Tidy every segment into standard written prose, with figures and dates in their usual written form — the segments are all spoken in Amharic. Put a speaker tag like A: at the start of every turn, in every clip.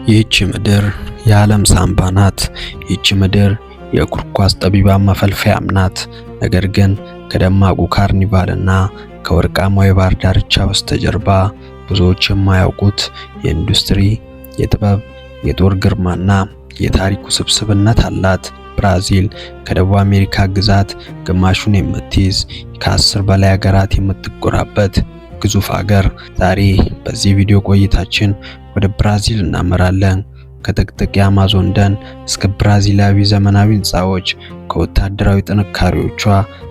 A: ይህች ምድር የዓለም ሳንባ ናት። ይህች ምድር የእግር ኳስ ጠቢባን መፈልፈያም ናት። ነገር ግን ከደማቁ ካርኒቫልና ከወርቃማው የባህር ዳርቻ በስተጀርባ ብዙዎች የማያውቁት የኢንዱስትሪ፣ የጥበብ፣ የጦር ግርማና የታሪክ ውስብስብነት አላት። ብራዚል ከደቡብ አሜሪካ ግዛት ግማሹን የምትይዝ፣ ከ10 በላይ ሀገራት የምትጎራበት ግዙፍ ሀገር። ዛሬ በዚህ ቪዲዮ ቆይታችን ወደ ብራዚል እናመራለን። ከጥቅጥቅ የአማዞን ደን እስከ ብራዚላዊ ዘመናዊ ህንፃዎች፣ ከወታደራዊ ጥንካሬዎቿ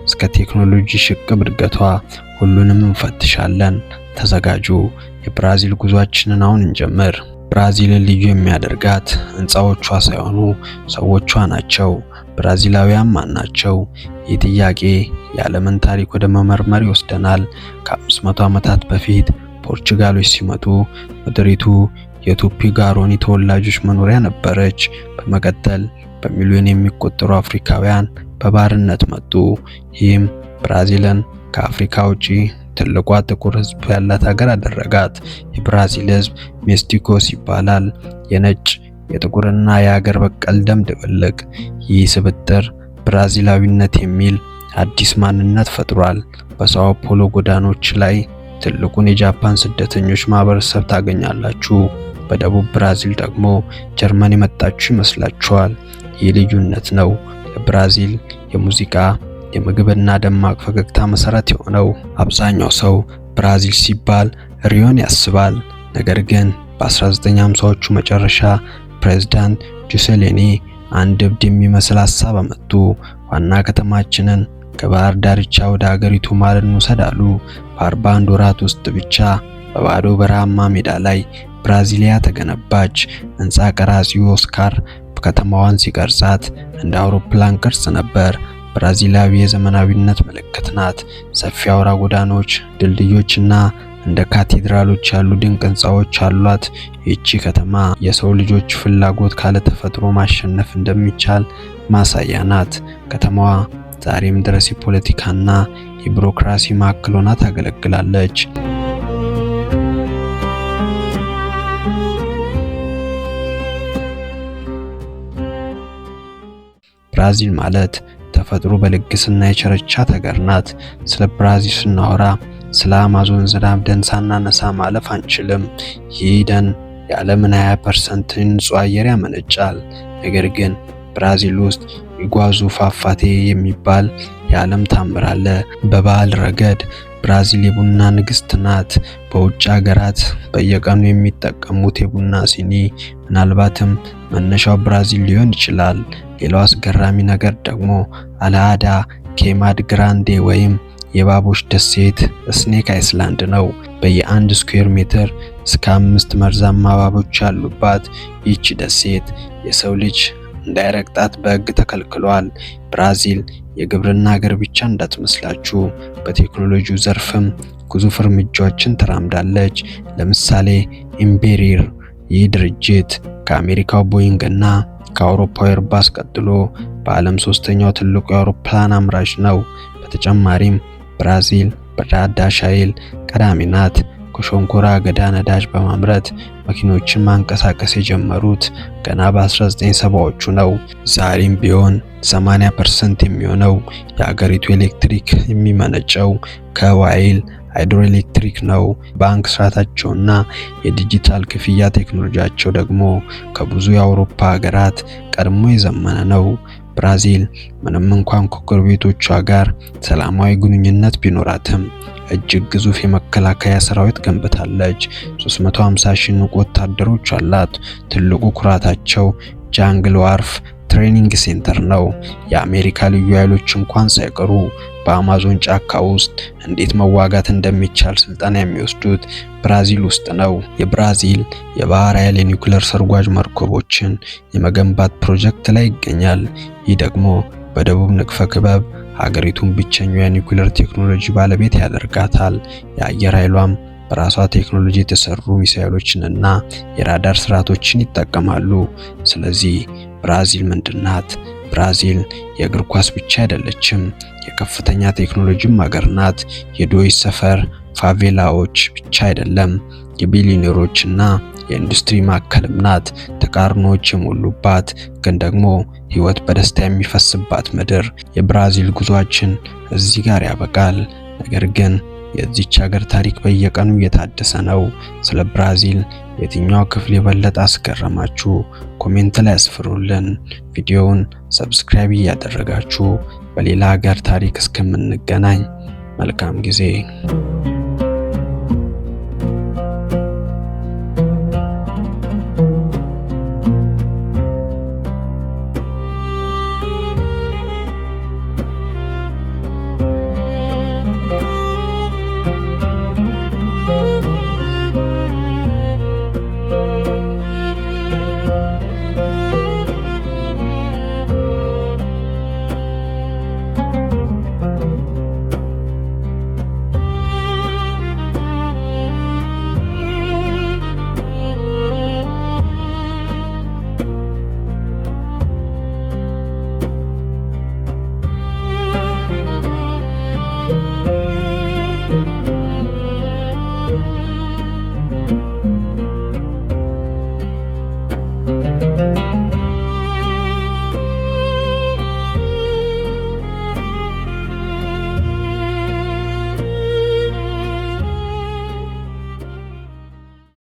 A: እስከ ቴክኖሎጂ ሽቅብ እድገቷ ሁሉንም እንፈትሻለን። ተዘጋጁ። የብራዚል ጉዟችንን አሁን እንጀምር። ብራዚልን ልዩ የሚያደርጋት ህንፃዎቿ ሳይሆኑ ሰዎቿ ናቸው። ብራዚላውያን ማን ናቸው? ይህ ጥያቄ የዓለምን ታሪክ ወደ መመርመር ይወስደናል። ከ500 ዓመታት በፊት ፖርቹጋሎች ሲመጡ ምድሪቱ የቱፒ ጋሮኒ ተወላጆች መኖሪያ ነበረች። በመቀጠል በሚሊዮን የሚቆጠሩ አፍሪካውያን በባርነት መጡ። ይህም ብራዚልን ከአፍሪካ ውጪ ትልቋ ጥቁር ህዝብ ያላት ሀገር አደረጋት። የብራዚል ህዝብ ሜስቲኮስ ይባላል። የነጭ፣ የጥቁርና የሀገር በቀል ደም ድብልቅ። ይህ ስብጥር ብራዚላዊነት የሚል አዲስ ማንነት ፈጥሯል። በሳኦ ፖሎ ጎዳኖች ላይ ትልቁን የጃፓን ስደተኞች ማህበረሰብ ታገኛላችሁ። በደቡብ ብራዚል ደግሞ ጀርመን የመጣችሁ ይመስላችኋል። ይህ ልዩነት ነው ለብራዚል የሙዚቃ፣ የምግብና ደማቅ ፈገግታ መሰረት የሆነው። አብዛኛው ሰው ብራዚል ሲባል ሪዮን ያስባል። ነገር ግን በ1950ዎቹ መጨረሻ ፕሬዝዳንት ጁሴሌኒ አንድ እብድ የሚመስል ሀሳብ አመጡ። ዋና ከተማችንን ከባህር ዳርቻ ወደ ሀገሪቱ መሃል እንውሰድ አሉ። በ41 ወራት ውስጥ ብቻ በባዶ በረሃማ ሜዳ ላይ ብራዚሊያ ተገነባች። ህንፃ ቀራጺው ኦስካር ከተማዋን ሲቀርጻት እንደ አውሮፕላን ቅርጽ ነበር። ብራዚላዊ የዘመናዊነት ምልክት ናት። ሰፊ አውራ ጎዳናዎች፣ ድልድዮችና እንደ ካቴድራሎች ያሉ ድንቅ ህንፃዎች አሏት። ይህቺ ከተማ የሰው ልጆች ፍላጎት ካለ ተፈጥሮ ማሸነፍ እንደሚቻል ማሳያ ናት። ከተማዋ ዛሬም ድረስ የፖለቲካና የቢሮክራሲ ማዕከል ሆና ታገለግላለች። ብራዚል ማለት ተፈጥሮ በልግስና የቸረቻት ሀገር ናት። ስለ ብራዚል ስናወራ ስለ አማዞን ዝናብ ደን ሳናነሳ ማለፍ አንችልም። ይህ ደን የዓለምን 20% ንጹህ አየር ያመነጫል። ነገር ግን ብራዚል ውስጥ ኢጓዙ ፏፏቴ የሚባል የዓለም ታምር አለ። በባህል ረገድ ብራዚል የቡና ንግስት ናት። በውጭ ሀገራት በየቀኑ የሚጠቀሙት የቡና ሲኒ ምናልባትም መነሻው ብራዚል ሊሆን ይችላል። ሌላው አስገራሚ ነገር ደግሞ አልሃዳ ኬማድ ግራንዴ ወይም የእባቦች ደሴት Snake Island ነው። በየአንድ ስኩዌር ሜትር እስከ 5 መርዛማ እባቦች ያሉባት ይህች ደሴት የሰው ልጅ እንዳይረግጣት በሕግ ተከልክሏል። ብራዚል የግብርና ሀገር ብቻ እንዳትመስላችሁ፣ በቴክኖሎጂው ዘርፍም ግዙፍ እርምጃዎችን ተራምዳለች። ለምሳሌ ኢምቤሪር፣ ይህ ድርጅት ከአሜሪካው ቦይንግ እና ከአውሮፓው ኤርባስ ቀጥሎ በዓለም ሶስተኛው ትልቁ የአውሮፕላን አምራች ነው። በተጨማሪም ብራዚል በታዳሽ ኃይል ቀዳሚ ናት። ከሸንኮራ አገዳ ነዳጅ በማምረት መኪኖችን ማንቀሳቀስ የጀመሩት ገና በ1970ዎቹ ነው። ዛሬም ቢሆን 80% የሚሆነው የአገሪቱ ኤሌክትሪክ የሚመነጨው ከውሃ ኃይል ሃይድሮኤሌክትሪክ ነው። ባንክ ስርዓታቸውና የዲጂታል ክፍያ ቴክኖሎጂያቸው ደግሞ ከብዙ የአውሮፓ ሀገራት ቀድሞ የዘመነ ነው። ብራዚል ምንም እንኳን ከጎረቤቶቿ ጋር ሰላማዊ ግንኙነት ቢኖራትም እጅግ ግዙፍ የመከላከያ ሰራዊት ገንብታለች። 350 ሺህ ንቁ ወታደሮች አላት። ትልቁ ኩራታቸው Jungle Warfare Training Center ነው። የአሜሪካ ልዩ ኃይሎች እንኳን ሳይቀሩ በአማዞን ጫካ ውስጥ እንዴት መዋጋት እንደሚቻል ስልጠና የሚወስዱት ብራዚል ውስጥ ነው። የብራዚል የባህር ኃይል የኒውክሌር ሰርጓጅ መርከቦችን የመገንባት ፕሮጀክት ላይ ይገኛል። ይህ ደግሞ በደቡብ ንፍቀ ክበብ ሀገሪቱን ብቸኛው የኒውክሌር ቴክኖሎጂ ባለቤት ያደርጋታል። የአየር ኃይሏም በራሷ ቴክኖሎጂ የተሰሩ ሚሳኤሎችንና የራዳር ስርዓቶችን ይጠቀማሉ። ስለዚህ ብራዚል ምንድናት? ብራዚል የእግር ኳስ ብቻ አይደለችም፣ የከፍተኛ ቴክኖሎጂም ሀገር ናት። የድሆች ሰፈር ፋቬላዎች ብቻ አይደለም፣ የቢሊዮነሮችና የኢንዱስትሪ ማዕከልም ናት። ተቃርኖዎች የሞሉባት ግን ደግሞ ሕይወት በደስታ የሚፈስባት ምድር። የብራዚል ጉዟችን እዚህ ጋር ያበቃል። ነገር ግን የዚች ሀገር ታሪክ በየቀኑ እየታደሰ ነው። ስለ ብራዚል የትኛው ክፍል የበለጠ አስገረማችሁ? Comment ላይ አስፍሩልን። ቪዲዮውን subscribe እያደረጋችሁ በሌላ ሀገር ታሪክ እስከምንገናኝ መልካም ጊዜ።